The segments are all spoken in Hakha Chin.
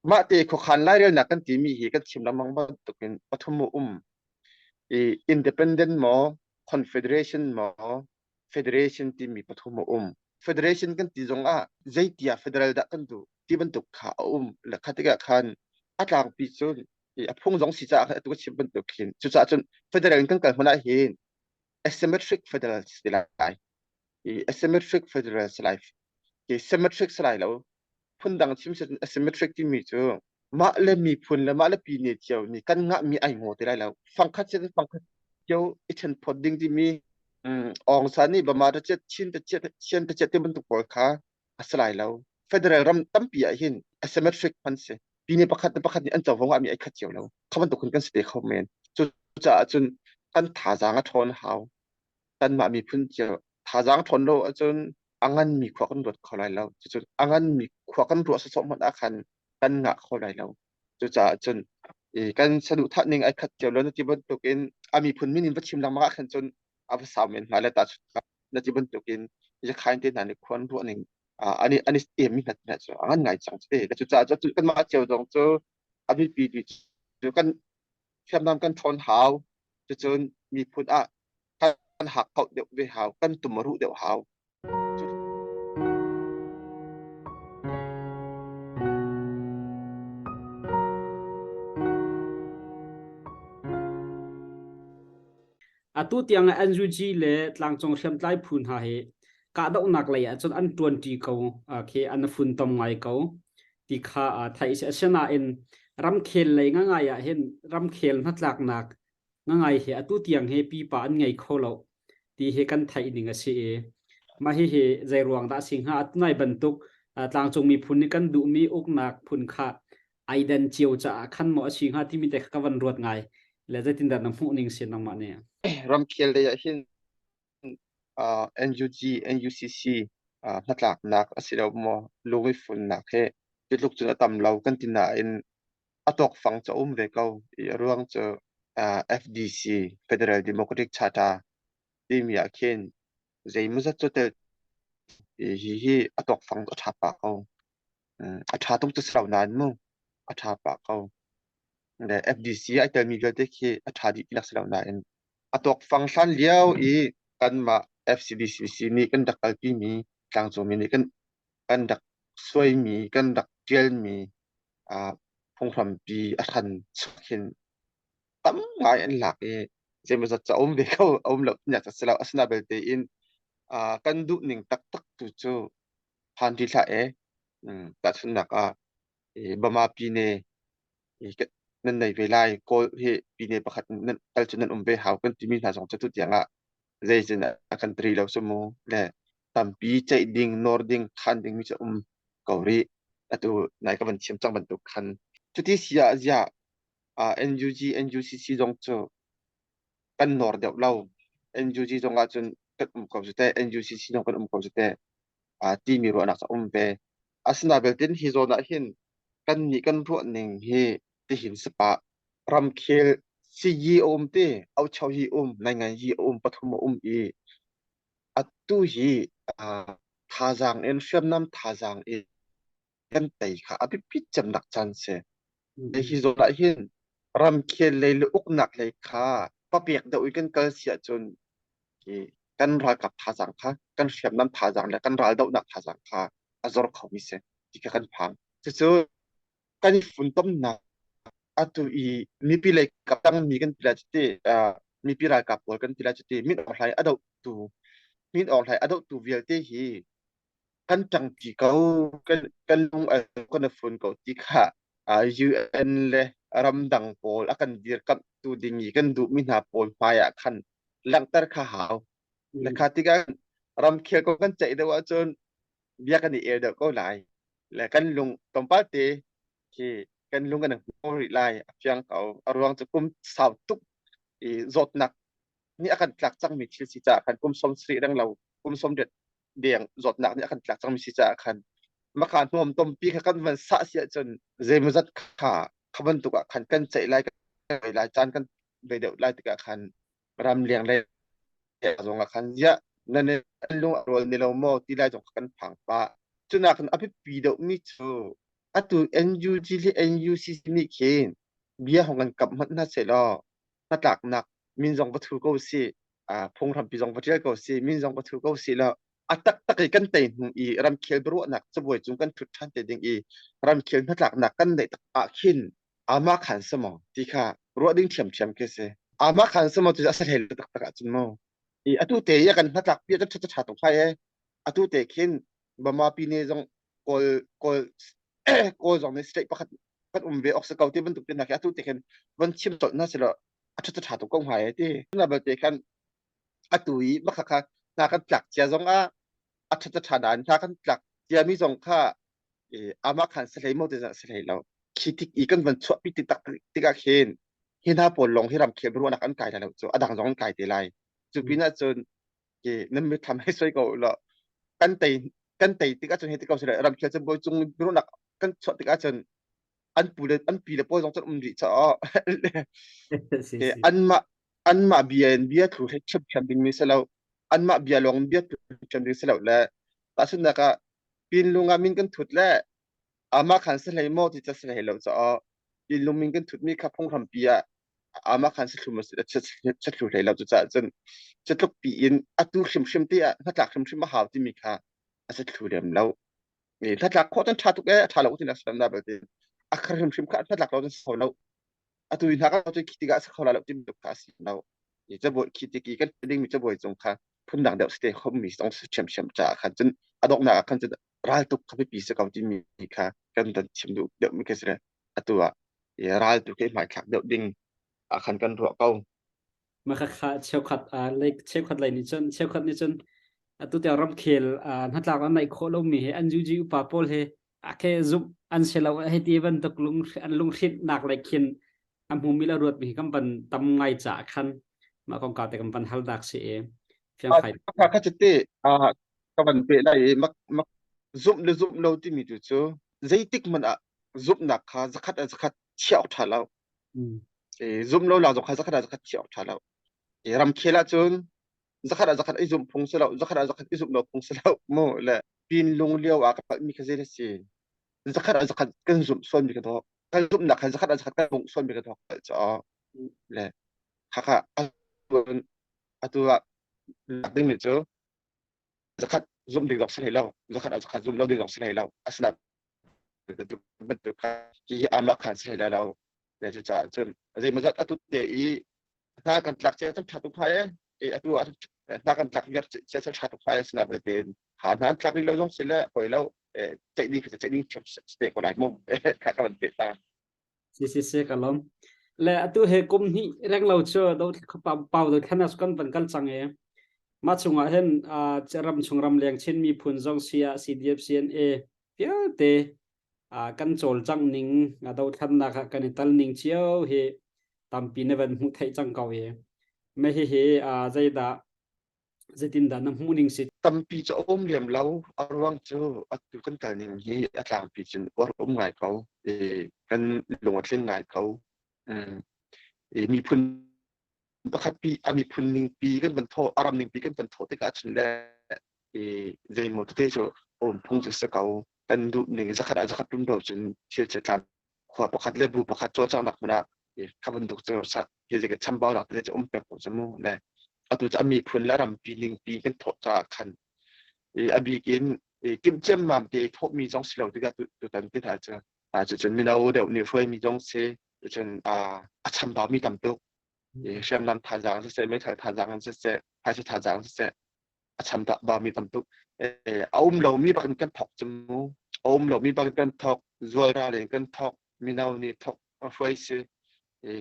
Mah te khuakhan lairelnak kan timi hi kan chim lengmang bantukin pathum a um. I independent maw, confederation maw, federation timi pathum a um. Federation kan ti zong ah zeitia federal dah kan duh ti bantuk kha a um. Le kha tikah khan a tlangpi cun i a phung zong si caah khan atu ka chim bantuk khin cucaah cun federal in kan kal hmun ah hin asymmetric federal si lai. I asymmetric federal si lai. I symmetric si lai lo. Phundang chim si asymmetric timi cu mah le miphun le mah le pine cio nih kan ngahmi ai ngaw ti lai lo. Fangkhat sin fangkhat cio i ṭhen phawt ding timi Aung San nih Bama ta chiat Chin ta chiat Sian ta chiat ti bantuk pawl kha a si lai lo. Federal ram tampi ah hin asymmetric hman si. Pine pakhat le pakhat nih an covo ngahmi ai khat cio lo. Kha bantuk hin kan si te kho men. Cucaah cun kan thazaang a ṭhawn hau. Kanmah miphun cio thazaang ṭhawn lo ahcun a nganmi khua kan ruat kho lai lo. Cucun a nganmi khua kan ruah sawsawh hmanh ah khan kan ngah kho lai lo. Cucaah cun kan saduhthah ning ai khat cio lo na ti bantukin a miphun min in va chim lengmang ah khan cun a va sau men hnga le tahchunhnak na ti bantukin Yakhain te hna nih khua an ruah ning an i an i emmi hna hna cu a ngan ngai cang te. Cucaah cun kanmah cio zong cu a biapi bi cu kan hriamnam kan ṭhawn hau. Cucun miphun ah kan hakkauh deuh ve hau, kan tum a ruh deuh hau. Atu tiang ah NUG le tlangcung hriamtlai phu hna hi kahdohnak lei ah cun an ṭuanṭi ko khi an funtom ngai ko ti kha theih a si. Asinain ramkhel lei ngangai ah hin ramkhel hnatlaknak ngangai hi atu tiang hi pipa an ngei kho lo ti hi kan theih ning a si i mah hihi zei ruang dah si hnga atunai bantuk tlangcung miphun nih kan duhmi uknak phun kha ai dan cio caah khan maw a si hnga timi te kha ka van ruat ngai le zeitindah na hmuh ning si nangmah nih? Ramkhel lei ah hin NUG, NUCC hnatlaknak a si lo maw lungrifunnak he titluk cun a tam lo kan ti nain a tawkfang cu a um ve ko i a ruang cu FDC Federal Democratic Charter timi ah khin zeimawzat cu tel hi hi a tawkfang cu a ṭha pah ko. A ṭha tuk cu si lo nain mu a ṭha pah ko. Le FDC ai telmi vialte khi a ṭha dih tinak si lo nain a tawkfang hlan lio i kanmah FCDCC nih kan rak kalpimi tlangcungmi nih kan kan rak suaimi kan rak ṭialmi phunghrampi a hran hin tam ngai an lak i zeimawzat cu a um ve ko a um lo tinak cu a si lo asina belte in kan duh ning taktak tu cu phan rih hlah e tahchunhnak ah Bama pine nan nei ve lai Kawl hi pine pakhat nan tal cu nan um ve hau kan timi hna zong cu tu tiang ah zeizin a kan tri lo cu mu le tampi ceih ding nawr ding khan ding mi cu um ko rih atu nai ka van thiam cang bantuk khan cuti si ah ziah NUG NUCC zong cu kan nawr deuh lo NUG zong ah cun kan um ko cu teh NUCC zong kan um ko cu teh timi ruahnak cu um ve asina beltin hi zawn ah hin kan nih kan ruah ning hi tihin sapa ramkhel siyi a um te aucho hi um naingan hi a um pathum a um i atu hi thazaang in hriamnam thazaang in kan tei kha a biapit cemnak caan si. Hi zawn ah hin ramkhel lei le uknak lei kha papek deuh i kan kal si ahcun kan ralkap thazaang kha kan hriamnam thazaang le kan raldohnak thazaang kha a zor khomi si ti kha kan phang. Cucu kan i funtomnak atu i mipi lei kap tangmi kan ti lai cuti mipi ralkap pawl kan ti lai cuti Min Aung Hlaing a dohtu Min Aung Hlaing a dohtu vialte hi kan ṭangṭi ko kan kan lung a kan i fun ko ti kha UN le ramdang pawl a kan dirkamhtu ding i kan duhmi hna pawl hmai ah khan langhter kha hau. Le kha tikah ramkhel kong kan ceih deuh ahcun bia kan i el deuh ko lai. Le kan lung tlawmpal te khi kan lung kan hmu rih lai a fiang ko. A ruang cu kum sau tuk i zawtnak nih a kan tlak cangmi thil si caah khan kum 70 reng lo kum 80 deng zawtnak nih a kan tlak cangmi si caah khan maka hnawm tompi kha kan van sah si ahcun zeimawzat kha kha bantuk ah khan kan ceih lai kan lai caan kan ve deuh lai tikah khan ramleng lei zong ah khan ziah nan lung a rual ni lo maw ti lai zong kan phang pah cunak a biapi deuhmi cu Atu NUG le NUCC nih khin bia hong kan kamh hmanh hna sehlaw hnatlaknak min zong va thu ko sih, phunghrampi zong va ṭial ko sih, min zong va thu ko sih law a taktak i kan tei hnu i ramkhel biaruahnak cabuai cung kan ṭhut ṭhan te ding i ramkhel hnatlaknak kan neih tak ah khin amah khan si maw ti kha ruah ding ṭhiamṭhiam khi si. Amah khan si maw ti a si hlei lo taktak ahcun mu. I atu te i a kan hnatlak pi ah cun ṭha tuk hlai e. Atu te khin Bama pine zong Kawl Kawl Kawl zong nih state pakhat kan um ve awk si ko ti bantuk te hna khi atu te khin von chim colh hna selaw a ṭha ṭha tuk ko hnga e ti. Na belte khan atu i makha kha hna kan tlak cia zong ah a ṭha ṭha nain hna kan tlak ciami zong kha amah khan si hlei maw ti si hlei lo. Khi tik i kan van chuahpi ti tak tikah khin hi hna pawl lawng hi ramkhel biaruahnak an kai lai lo cu a dang zong an kai te lai. Cu pinah cun ke nan mithlam hei soi ko law kan tei kan tei tik ahcun hei ti ko sile ramkhel cabuai cung biaruahnak kan chuah tik ahcun an pu le an pi le pawl zong cun um rih caah anmah anmah bia in bia thlu he ṭhiamṭhiam ding mi si lo anmah bia lawng in bia thlu ṭhiamṭhiam ding si lo le tahchunhnak ah pinlung ah min kan thut le amah khan si hlei maw ti ca si hlei lo caah pinlung min kan thut mi kha phunghrampi ah amah khan si thlu ma si thlu hlei lo cucaah cun cutluk pi in atu hrimhrim te ah hnatlak hrimhrim a hau timi kha a si thlu lem lo. Hnatlak khawh cun ṭha tuk e a ṭha lo ti na salam na belte a khar hrimhrim kha hnatlak lo cun si kho lo. Atu hi hna ka cu khi tikah a si kho lai lo ti bantuk kha a si lo. Cabuai khi tik i kan dingmi cabuai cung kha phundang deuh si te khomi zong si ṭhiamṭhiam caah khan cun a donghnak ah khan cun raltuk kha biapi si ko timi kha kan kan chim duh deuhmi khi si le atu ah raltuk hi hmaithlak deuh ding ah khan kan ruah ko. Makhakha cheukhat lei cheukhat lei nih cun cheukhat nih cun atu tiang ramkhel hnatlak an neih khawh lomi hi an UG upa pawl hi a ke zumh an si lo hei ti bantuk lung an lunghrinhnak lei khin a hmumi le ruatmi hi kan van tam ngai caah khan mah kongkau te kan van hal dak si i fiangfai Kha kha cite ka van pe lai i mak mak zumh le zumh lo timi tu cu zeitik hmanh ah zumhnak kha zakhat ah zakhat chiah awk ṭha lo. Zumh lo la zong kha zakhat ah zakhat chiah awk ṭha lo. Ramkhel ahcun zakhat ah zakhat i zumh phung si lo, zakhat ah zakhat i zumh lo phung si lo mu le pinlung lio ah ka palhmi kha zei si zakhat ah zakhat kan zumh sualmi ka dawk kan zumhnak kha zakhat ah zakhat kan bungh sualmi ka dawk caah le khakha atu ah lak dingmi cu zakhat zumh ding zong si hlei lo zakhat ah zakhat zumh lo ding zong si hlei lo asinain bantuk kha hi amah khan si hlei lo le cucaah cun zeimawzat atu te i hna kan tlak cia cun ṭha tuk hnga e atu ah hna kan tlak viar cia cun ṭha tuk hnga e sina tein ha hna an tlak rih lo zong si le hoi lo ceih ding ceih ding te ko lai mu kha ka van pe ta Si si si ka lom. Le atu he kum hnih reng lo cu do pau pau do thlan as kan van kal cang e. Ma chungah hin ram chung ram leng Chin miphun zong sia CDF CNA vialte kan cawlcangh ning dothlannak ah kan i tal ning cio hi tampi na van hmuh theih cang ko i me hi hi zeidah zeitindah na hmuh ning si Tampi cu a um lem lo. A ruang cu atu kan kal ning hi a tlangpi cun uar um ngai ko. I kan lung a tling ngai ko. I miphun pakhat pi a miphun ningpi kan van thawh a ram ningpi kan van thawh tikah cun le i zeimaw tete cu um phung cu si ko kan duh ning zakhat ah zakhat rum lo cun thil cu tlam khua pakhat le bu pakhat cawlcanghnak hmun ah kha bantuk cu hi zik chambaunak tete cu um pek ko cu mu le atu cu a miphun le rampi ningpi kan thawh caah khan i a bik in kimh te thawhmi zong si lo tikah tutan te hna cu cucun mino deuh nih hruaimi zong si cun a chambaumi tam tuk hriamnam thazaang siseh meithal thazaang siseh phaisa thazaang siseh a cham baumi tam tuk a um lomi bak in kan thok cu mu a um lomi bak in kan thok zual ral in kan thok mino nih thok hruai si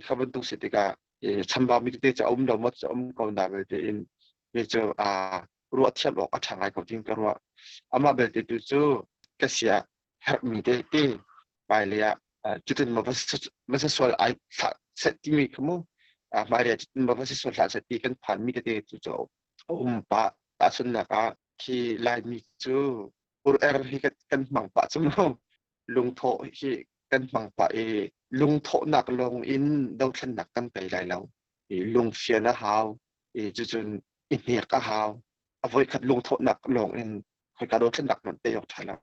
kha bantuk si tikah chambaumi tete cu a um lo maw cu um ko na belte in mi cu a ruah thiam awk a ṭha ngai ko ding ka ruah amah belte tu cu ka sia herhmi te te hmailei ah cutin ma va si sual ai thlah set timi kha mu hmailei ah cutin ma va si sual hlah set ti kan phanmi tete cu cu a um pah tahchunhnak ah khi Laimi cu ur-er hi kan hmang pah cu mu lungthawh hi kan hmang pah i lungthawhnak lawng in dothlennak kan tei lai lo i lungfian a hau i cucun i hnek a hau a voikhat lungthawhnak lawng in khoika dothlennak non tei awk ṭha lo.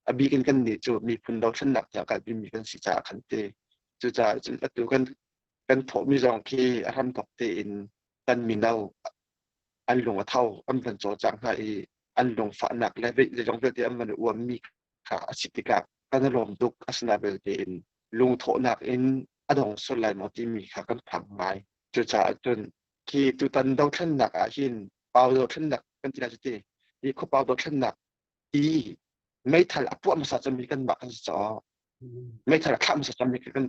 A bik in kannih cu miphun dothlennak tiang kalpimi kan si caah khan ti. Cucaah cun atu kan thawhmi zong khi a hramthawk tein kan mino an lung a tho, an van cawlcang hna i an lungfahnak le zeizong vialte an van i uammi kha a si tikah kan i lawm tuk. Asinain belte in lungthawhnak in a dong sual lai maw timi kha kan phang ngai. Cucaah cun khi tutan dothlennak ah hin pau dothlennak kan ti lai cu ti, hi khuapau dothlennak i meithal a puah hmasa cemmi kanmah kan si caah meithal a thlah hmasa cemmi kan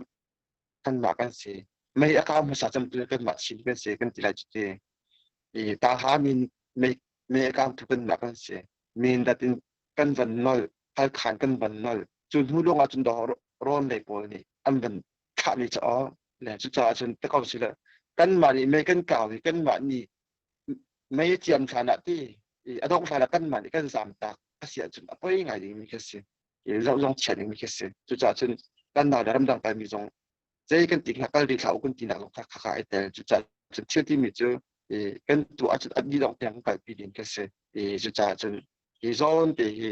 kanmah kan si. Mei a kau hmasa cemtu kanmah Chin kan si kan ti lai cu ti. I tahan in mei mei a kautu kanmah kan si. Mindat in kan van nolh, Halkhan kan van nolh. Cu hnu lawng ah cun rawn lei pawl nih an van thlahmi caah le cucaah cun te ko si le kanmah nih mei kan kau i kanmah nih mei a ciam hlan ah ti a dongh hlan ah kanmah nih kan zaamtak a si ahcun a poi ngai dingmi khi a si. Zoh zong chia dingmi khi a si. Cucaah cun kan nau le ramdang kalmi zong zei kan ti hna kal rih hlah u kan tinak zong kha kha ai tel. Cucaah cun thil timi cu kan tuah ahcun a dih dongh tiang kan kalpi ding khi a si. Cucaah cun hi zawn te hi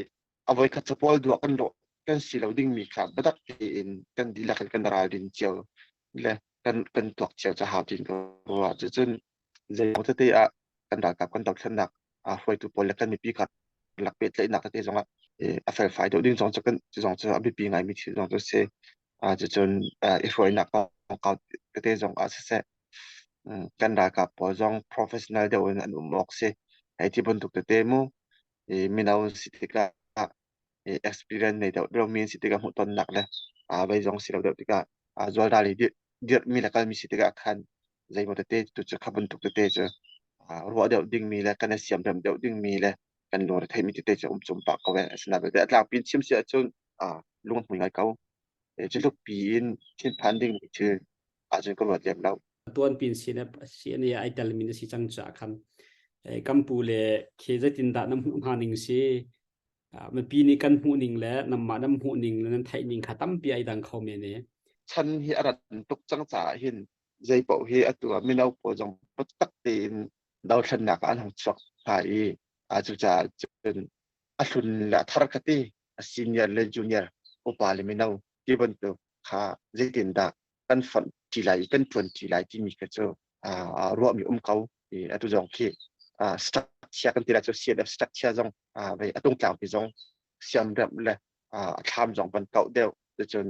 a voikhat capawl duah kan lawh kan si lo dingmi kha biatak tein kan dihlak in kan ralrin cio le kan tuak cio ca hau tiin ka ruah. Cucun zeimaw tete ah kan ralkap kan dothlennak hruaitu pawl le kan mipi kha lak pehtlaihnak tete zongah a felfai deuh ding zong cu kan zong cu a biapi ngaimi thil zong cu si. Cucun i hruainak kongkau tete zong ah siseh kan ralkap pawl zong professional deuh in an um awk si. Hei ti bantuk tete mu mino si tikah experience nei deuh deuhmi si tikah hmuhtonnak le vei zong si lo deuh tikah zualral i dirhmi le kalmi si tikah khan zeimaw tete tu cu kha bantuk tete cu ruah deuh dingmi le kan i siamrem deuh dingmi le kan lungre theihmi tete cu um cum pah ko e. Asinain belte a tlangpi in chim si ahcun lung a hmui ngai ko. Cu tluk pi in thinphan dingmi thil ahcun ka ruat lem lo. Tuanpin CNA ai telmi na si cang caah khan kan pu le khi zeitindah na hmuh hnga ning si? Mipi nih kan hmuh ning le nanmah nan hmuh ning le nan theih ning kha tampi ai dang kho men e. Chan hi a rat tuk cang caah hin zei paoh hi atu ah mino pawl zong biatak tein dothlennak ah an hung chuak hna i cucaah cun a hlun le a thar kha ti a senior le junior upa le mino ti bantuk kha zeitindah kan fonh ṭi lai i kan ṭuan ṭi lai timi kha cu ruahmi um ko. Atu zong khi structure kan ti lai cu CNF structure zong a tungtlangpi zong siamremh le a thlam zong van kauh deuh cun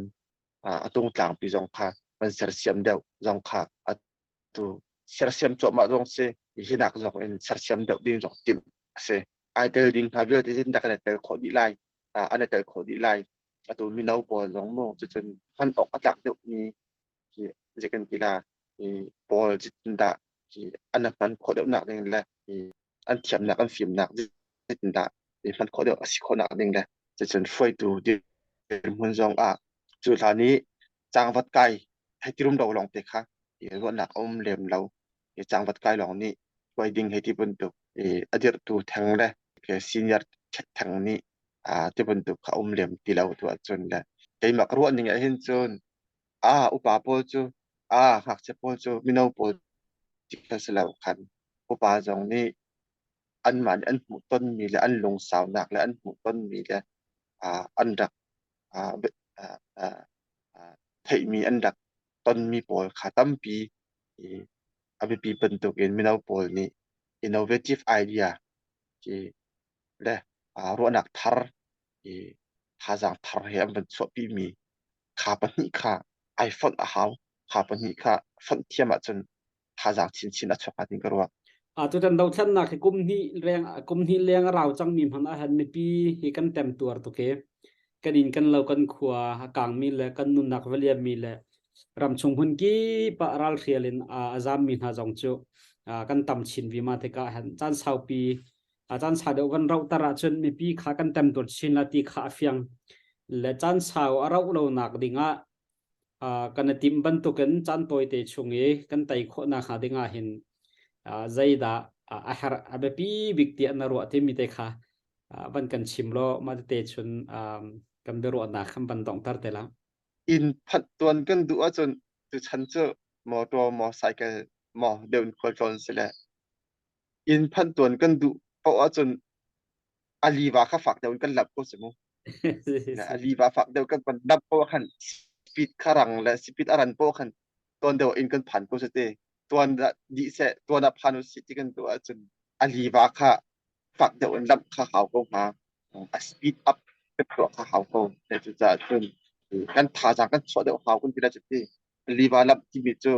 a tungtlangpi zong kha van sersiam deuh zong kha atu sersiam cuahmah zong si hinak zong in sersiam deuh ding zong timh a si. Ai tel ding hna vialte zeitindah kan i tel khawh dih lai an i tel khawh dih lai atu mino pawl zong mu cucun hman awk a tlak deuhmi khi zei kan ti la pawl zeitindah khi an hman khawh deuhnak ding le an thiamnak an fimnak zeitindah hman khawh deuh a si khawhnak ding le cucun hruaitu dirhmun zong ah cu hlan i cangvat kai hei ti rumro lawng te kha ruahnak a um lem lo. Cangvat kai lawng nih hruai ding hei ti bantuk a dirhtu theng le senior theng nih ti bantuk kha um lem ti lo tu ahcun le keimah ka ruah ning ah hin cun a upa pawl cu a ngakchia pawl cu mino pawl ti kha si lo khan upa zong nih anmah nih an hmuhtonmi le an lungsaunak le an hmuhtonmi le an rak theihmi an rak tonmi pawl kha tampi a biapi bantukin mino pawl nih innovative idea khi le ruahnak thar i thazaang thar he an van chuahpimi kha pahnih kha ai fonh a hau. Kha pahnih kha fonh thiam ahcun thazaang chinchin a chuak hnga ding ka ruah. Tutan dothlennak hi kum hnih leng kum hnih leng a rau cangmi hmanh ah hin mipi hi kan temtuar tuk i kan inn kan lo kan khua a kangmi le kan nunnak va liammi le ramchung hmun kip ah ralhrial in a zammi hna zong cu kan tam chin vima tikah hin caan saupi a caan sau deuh kan rauhter ahcun mipi kha kan temtuar chin la ti kha a fiang le caan sau a rauh lonak dingah kan i timh bantukin caan tawite chung i kan tei khawh nakhnga dingah hin zeidah a herh a biapi bik tiah na ruah timi te kha van kan chim law mah tete chun kan biaruahnak kan van donghter te la. Inn phanh tuan kan duh ahcun tuchan cu motor maw cycle maw deuh in khualtlawn si le inn phanh tuan kan duh paoh ahcun a liva kha fak deuh in kan lamh ko si mu. A liva fak deuh kan pan dap po khan speed kha rang le speed a ran po khan tuan deuh in kan phan ko se te tuan di se tuan a phan si ti kan tu ahcun a liva kha fak deuh in lamh kha hau ko hnga. A speed up ka tuah kha hau ko. Te cu caah cun kan thazaang kan chuah deuh hau kan ti la cu ti. Liva lamh timi cu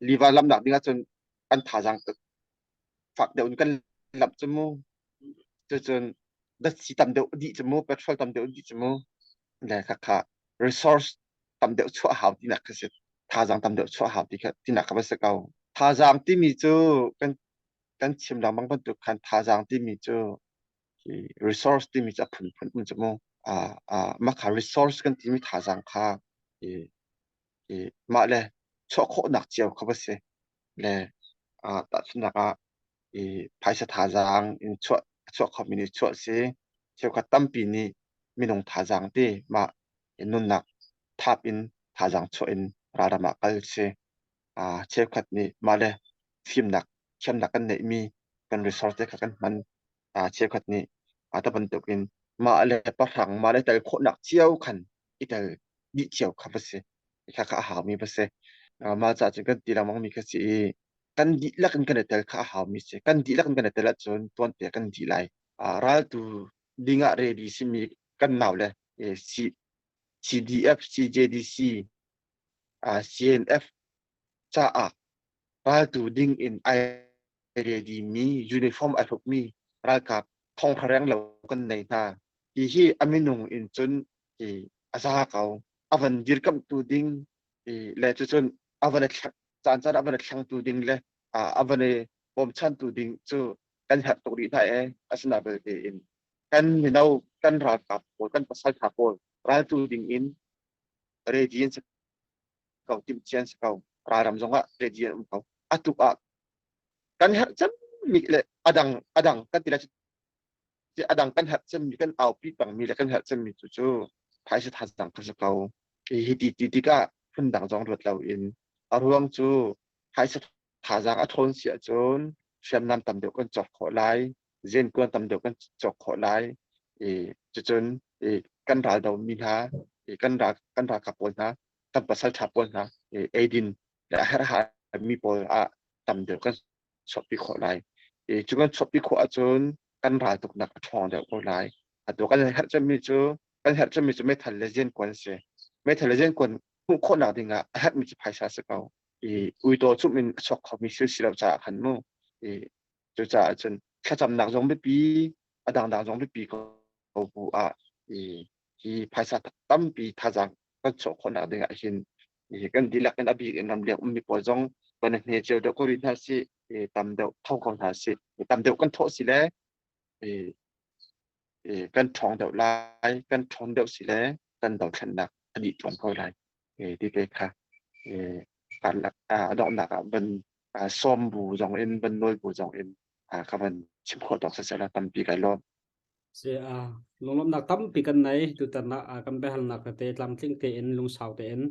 liva lamhnak ding ahcun kan thazaang fak deuh in kan lamh cu mu. Cucun datsi tam deuh dih cu mu, petrol tam deuh dih cu mu. Le kha kha resource tam deuh chuah hau tinak kha si. Thazaang tam deuh chuah hau ti kha tinak kha va si ko. Thazaang timi cu kan kan chim lengmang bantuk khan thazaang timi cu hi resource timi cu a phunphun um cu mu. Mah kha resource kan timi thazaang kha hi hi mah le chuah khawhnak cio kha va si. Le tahchunhnak ah i phaisa thazaang in chuah a chuah khomi nih chuah si. Cheukhat tampi nih minung thazaang ti mah nunnak thap in thazaang chuah in ralram ah kal si. Cheukhat nih mah le fimnak thiamnak kan neihmi kan resource te kha kan hman. Cheukhat nih ta bantukin mah le pahrang mah le tel khawhnak cio khan i tel dih cio kha va si. Kha kha a haumi va si. Mah caah cun kan ti lengmang mi kha si i kan dihlak in kan i tel kha a haumi si. Kan dihlak in kan i tel ahcun tuante kan dih lai. Raltu dingah ready simi kan nau le CDF, CJDC, CNF caah raltu ding in ai ready mi uniform ai hrukmi ralkap thonghra reng lo kan nei hna. Hi hi a minung in cun hi a za ko. A van dirkamhtu ding le cucun a van caan caan a van thlangtu ding le a van i bawmchantu ding cu kan herh tuk rih hna ee. Asina belte in kan mino kan ralkap pawl kan pasaltha pawl raltu ding in ready an si ko timhcia an si ko ralram zongah ready an um ko atuk ah kan herh cemmi le adang adang kan ti lai adang kan herh cemmi kan aupi pangmi le kan herh cemmi cu cu phaisa thazang kha si ko. Hi ti ti tikah phundang zong ruat loin a ruang cu phaisa thazaang a ṭhawn si ahcun hriamnam tam deuh kan cawk khawh lai, zenkuan tam deuh kan cawk khawh lai. I cucun i kan ral domi hna, i kan ral kan ralkap pawl hna, kan pasal ṭha pawl hna, i eidin le a herhhai mi pawl ah tam deuh kan chuahpi khawh lai. I cu kan chuahpi khawh ahcun kan ral tuknak a ṭhawng deuh ko lai. Atu kan herh cemmi cu kan herh cemmi cu meithal le zenkuan a si. Meithal le zenkuan hmuh khawhnak dingah a herhmi cu phaisa a si ko. I uitaw cumh in a chuak khomi thil si lo caah khan mu. I cucaah cun thlacamnak zong biapi, a dangdang zong biapi ko bu ah i hi phaisa tampi thazaang kan chuah khawhnak ding ah hin i kan dihlak in a bik in ramleng ummi pawl zong kan i hne cio deuh ko rih hna sih, i tam deuh tho ko hna sih, i tam deuh kan thawh si le i i kan ṭhawng deuh lai, kan ṭhawn deuh si le kan dothlennak a dih tuan ko lai. Ti te kha karlak a donghnak ah van sawm bu zong in van nawl bu zong in ka van chim khawh tawk siseh tampi kai lawm. Si a lunglawmhnak tampi kan nei tutan ah kan biahalnak tete tlamtling tein lungsau tein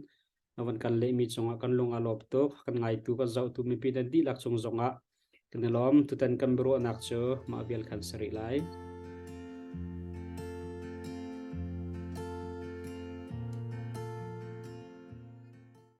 na van kan lehmi cungah kan lung a lawp tuk kan ngaitu kan zohtu mipi nan dihlak cung zongah kan i lawm tutan kan biaruahnak cu mah vial khan si rih lai.